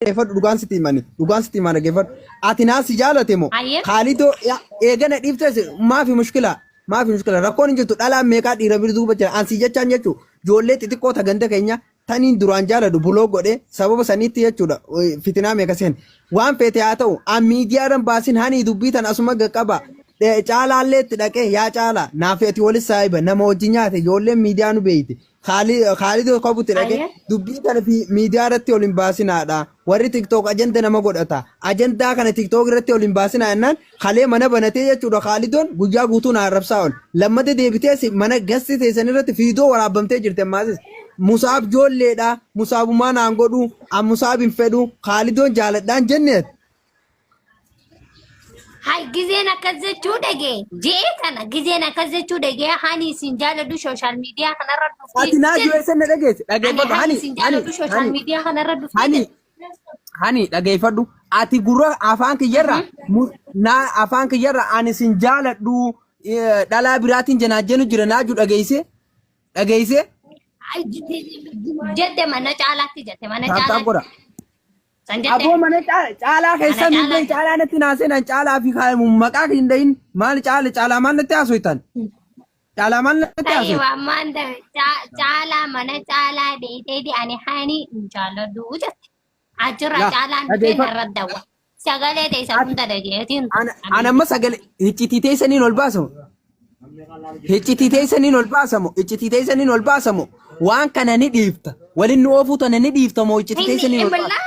Dhaggeeffadhu, dhugaan sitti himani, dhugaan sitti himaa, dhaggeeffadhu. Ati naa si jaalate moo? Ayyee. Khaalidoo eegana dhiiftes maafi mushkila, maafi mushkila, rakkoon hin jirtu. Dhalaan meeqaa dhiira bira duuba jira. An si jechaan jechuu ijoollee xixiqqoo ta ganda keenya taniin duraan jaaladhu buloo godhe sababa saniitti jechuudha. Fitinaa meeqa seen waan feete haa ta'u, an miidiyaadhaan baasin hani dubbii tan asuma qaba. Caalaallee itti dhaqee, yaa caalaa naaf ati walis saahiba nama wajji nyaate, ijoolleen miidiyaa nu beeyti. Khaalidoo qabutti dhaqe dubbii kana fi miidiyaa irratti ol hin baasinaadha. Warri TikTok ajanda nama godhata. Ajandaa kana TikTok irratti ol hin baasinaa jennaan kalee mana banatee jechuudha, Khaalidoon guyyaa guutuu na arrabsaa ol. Lammata deebitees mana gasti teessan irratti fiidoo waraabamtee jirti ammaasis. Musaab joolleedha. Musaabumaa naan godhu. An Musaab hin fedhu. Khaalidoon jaaladhaan jenneet. Hay, gizeen akkas jechuu dhagee je'ee kana gizeen akkas jechuu dhagee hani isin jaaladhu social media kanarra dhuftee Ati naa jedhe. jireessa na dhageesse. Ani Dhageeffadhu. hani Hani isin hani jaaladhu social hani media kanarra dhuftee hani jedhe. hani dhageeffadhu. Ati gurra afaan kiyyarra naa afaan kiyyarra ani sin jaaladhu, dhalaa biraatiin janaajjenu jira naaju dhageesse dhageesse. Ay, jette mana caalaatti, jette mana Taap taap caalaatti. godha. San jette. Aboo, mana caalaa keessa Mana miidhee caalaatti. Caalaa natti naaseenan caalaa fi maqaa hin dhahin. Maal caala caalaa maal natti haasoitan? Caalaa maal natti Ta'e haasoitan? ammaan caalaa mana caalaa deetee ani hani hin jaaladhu jette. Achirra Yaa caalaan dhufee dhageeffadhu. narra dawwa. Sagalee teessa Ati hunda dhageetiin ana amma sagalee iccitii teessaniin ol baasamu. Iccitii teessaniin ol baasamu. Iccitii teessaniin ol baasamu. Waan kana ni dhiifta. Waliin nu oofuu tana ni dhiifta moo iccitii Inni teessaniin ol baasa? imala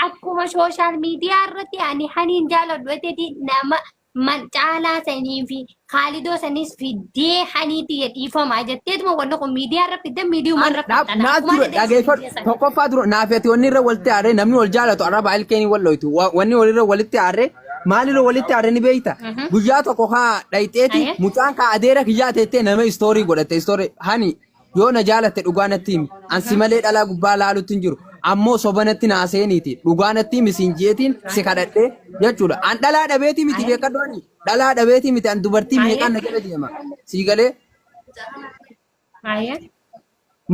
akkuma social media irratti ani haniin jaaladhu jettee nama man caalaa sanii fi Khaalidoo sanis fiddee haniitti dhiifamaa jetteetuma wanni kun miidiyaa irra fidde miidiyuma irra fixxana. Naaf Akkuma dura ati teessu dhageeffadhu. miidiyaa sana. Tokkoffaa dura naaf ati wanni irra walitti aarree, namni wal jaalatu arraba ilkeenii wal dhoytu. Wanni walirra walitti aarree maalirra walitti aarree ni beekta. Guyyaa tokko kaa dhayxeeti mucaan kaa adeera kiyyaa teettee nama istoorii godhatte, istoorii hani yoo na jaalatte dhugaa natti himi. An si malee dhalaa gubbaa laalutti hin jiru. Ammoo soba natti naa seeniiti. Dhugaa natti himi siin jeetiin si kadhadhee jechuudha. An dhalaa dhabeetii miti, beekadhu ani. Dhalaa dhabeetii miti, an dubartii meeqaan na jala deema. Sii galee?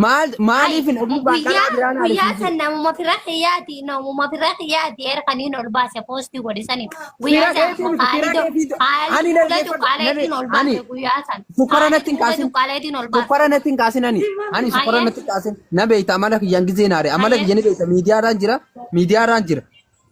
Maal maaliif hin gubbaan dhalaa Guyyaa biraa naa guyyaa dhufii san namuma fira kiyyaati, namuma fira kiyyaati erkaniin ol baase poostii godhisanii guyyaa Fira san keetii miti, fira Khaalidoo keetii Khaalid ani fuula dhaggeeffadhu cuqqaaleetiin ol ani baase guyyaa san sukkara Khaalid natti hin fuula kaasin, cuqqaaleetiin ol baase. Sukkara natti hin kaasin, ani sukkara natti hin kaasin. Na beekta, amala kiyyaan gizee naare, amala kiyya ni beekta. Miidiyaarraan jira, miidiyaarraan jira.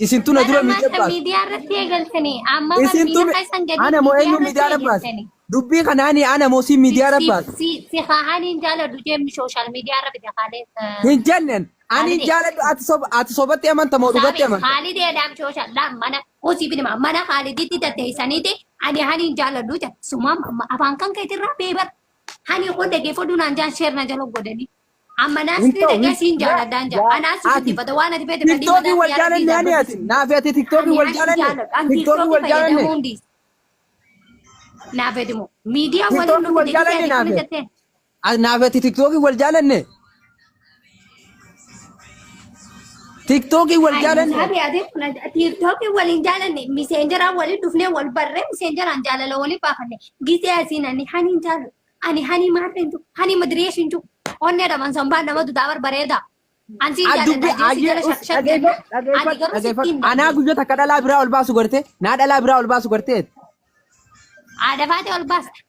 Isintu na Bara dura ammaa miidiyaa kan baase. miidiyaa irratti eegaltanii amma bar Isintu miila keessan gadi ana moo miidiyaa eenyu irratti miidiyaarra baase? eegaltanii. Dubbii kanaani ana moo siin Si miidiyaarra si baase? si si haaniin jaaladhu jeemmi social media irra fide Khaalid Hin jennen. Ani hin Khaalid jaaladhu, ati soba, ati sobatti amanta moo dhugatti Saabi amanta? Khaalideedhaam social dhaan mana hojii binima mana Khaaliditti tatteessaniiti ani haniin jaaladhu jedhe suma afaan kan keetirraa beebar hani kun dhaggeeffadhu naan jaan sheer na jala godhanii. Amma Hin naasni ta'u dhaqee hin siin yaa jaaladhaan jaa yaa anaas si ati guddifata waan ati feete fedhii tiktookii mataa wal si yaada jaalanne ani dhiisaa ati naaf ati tiktookii Ani wal ani jaalanne jaaladhu an tiktookii tiiktookii wal jaalanne fayyadamuu hundiis naaf edimo miidiyaa waliin tiktookii nu wal fide gisee jaalanne ati naaf kana jetteen. ati naaf ati tiktookii wal jaalanne tiktookii wal Ay, jaalanne. Musaabi ati kun tiiktookii waliin jaalanne, miseenjaraan waliin dhufnee wal barree, miseenjaraan jaalala waliin baafanne. Gisee asiin ani haniin jaaladhu ani hani maarreen jiru hani madireeshin jiru onnee dhaban sanbaan nama dudaa barbareeda. An siin Adubbi jaaladha jee si ayyee jala us shak jenna dhageeffadhu ati dhageeffadhu garuu sitti dhageeffadhu hin anaa dandeenye. guyyaa takka dhalaa biraa ol baasu garte, naa dhalaa biraa ol baasu gartee. Haadha baatee ol baasta.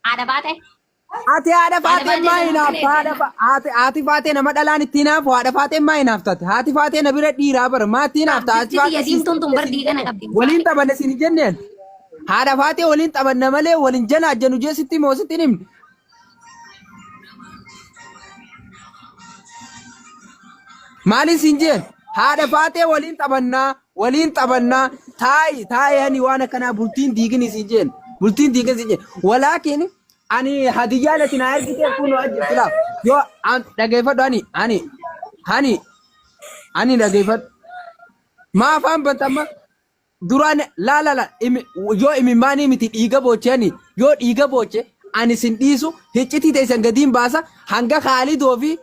Haadha baatee. Ati haadha Haadha faatee baatee maa nama hinaafta? kana Haadha jenna. haati faatee nama dhalaan itti hinaafu, haadha faatee maa hinaaftate? Haati faatee na bira dhiiraa bara maa itti hinaafta? Haati Abditti faatee tiyya siin diimtuun tun bar dhiiga na qabdi. Waliin taphanne siin hin jenneen. Haadha faatee waliin taphanna malee waliin janaajjanu jee sitti moo sitti hin himne? Maaliin siin jeen? Haadha faatee waliin taphannaa, waliin taphannaa, taa'i taa'i ani waan akkanaa bultiin diigini siin jeen. Bultiin diigini siin jeen. Walaakin ani hadiyyaan ati naa ergitee kun ajjirti laaf. Yoo an dhageeffadhu ani ani ani ani dhageeffadhu. Maa afaan banta amma? Duraan laa laa laa yoo imimmaanii miti dhiiga booche, ani yoo dhiiga booche ani sin dhiisu, hiccitii teessan gadiin baasa hanga Khaalidoo fi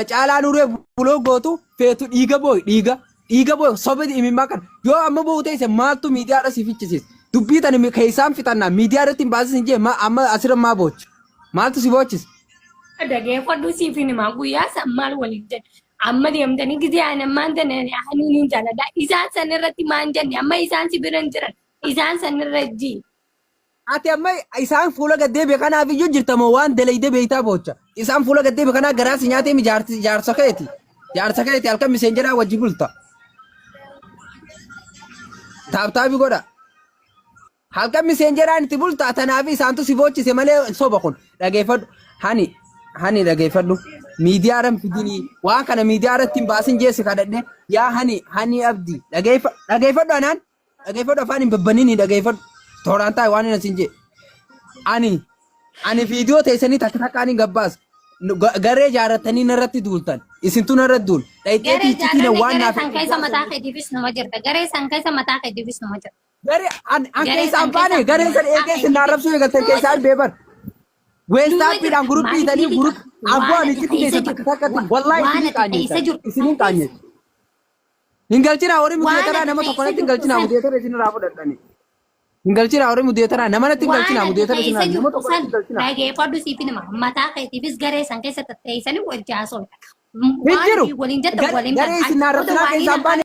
Caalaa Nuree buloo gootu feetu dhiiga booyi, dhiiga dhiiga booyi soba imimmaa kana yoo amma boo'u teesse maaltu miidiyaadha si fichisiisa? Dubbii tani keessaan fixannaa, miidiyaa irratti hin baasisin jee, amma asirra maa boocha? Maaltu si boochise? Dhageeffadhu, siif hin himaa, guyyaa san maal waliin jedhe. Amma deemtanii gisee ani ammaan tana haniin hin jaaladha. Isaan san irratti maan jenne amma isaan si bira hin jiran. Isaan san irra ji. Ati amma isaan fuula gad deebi'e kanaaf iyyuu jirta moo waan dalayde beektaa boocha. Isaan fuula gad deebi'e kanaa garaa si nyaatee mi jaarti jaarsa keeti. Jaarsa keeti halkan miseenjeraa wajji bulta. Taaptaabii godha. Halkan miseenjeraan itti bulta tanaaf isaantu si boochise malee soba kun dhageeffadhu. Hani hani dhageeffadhu. Miidiyaa irra hin fidinii waan kana miidiyaa irratti hin baasin jeessi kadhadhe yaa hani hani abdii dhageeffadhu anaan dhageeffadhu afaan hin babbanini dhageeffadhu tooraan taa'e waan inni sin jee ani ani viidiyoo teessanii takka takkaan hin gabbaas garee jaarrattanii narratti duultan isintu narratti duul dhayxee Garee fiichitiin jaarranne waan garee naaf san keessa mataa keetiifis numa jirta. Garee san keessa mataa keetiifis numa jirta. garee an an Garee keessaan san baane keessa garee san mataa eegee isin keetiifis arrabsuu eegaltan numa keessaan jirta. beeban Numa weestaappiidhaan jirta. guruppii Maaliif itanii ni gurup dhiqa? abboo Waan ani ati itti keessa teessan takka jirtu. takkatti wallaahi Waan isinin ati keessa qaanyeessan jirtu san isinin keessa. qaanyeessan Hin galchinaa horii Waan mudeetaraa ati nama tokko keessa natti hin jirtu galchinaa san mudeetara isin irraa fudhadhani. Hin galchinaa horii mudeetaraa nama natti hin waan galchinaa ati mudeetara isin keessa irraa nama jirtu tokko san natti hin galchinaa. dhageeffadhu siif hima. Mataa keetiifis garee san keessa tatteessanii wajji haasofta. Hin Waan jiru ofii waliin jettan waliin garee tan. isin Ati booda naarrabsinaa waan keessaan hin baane.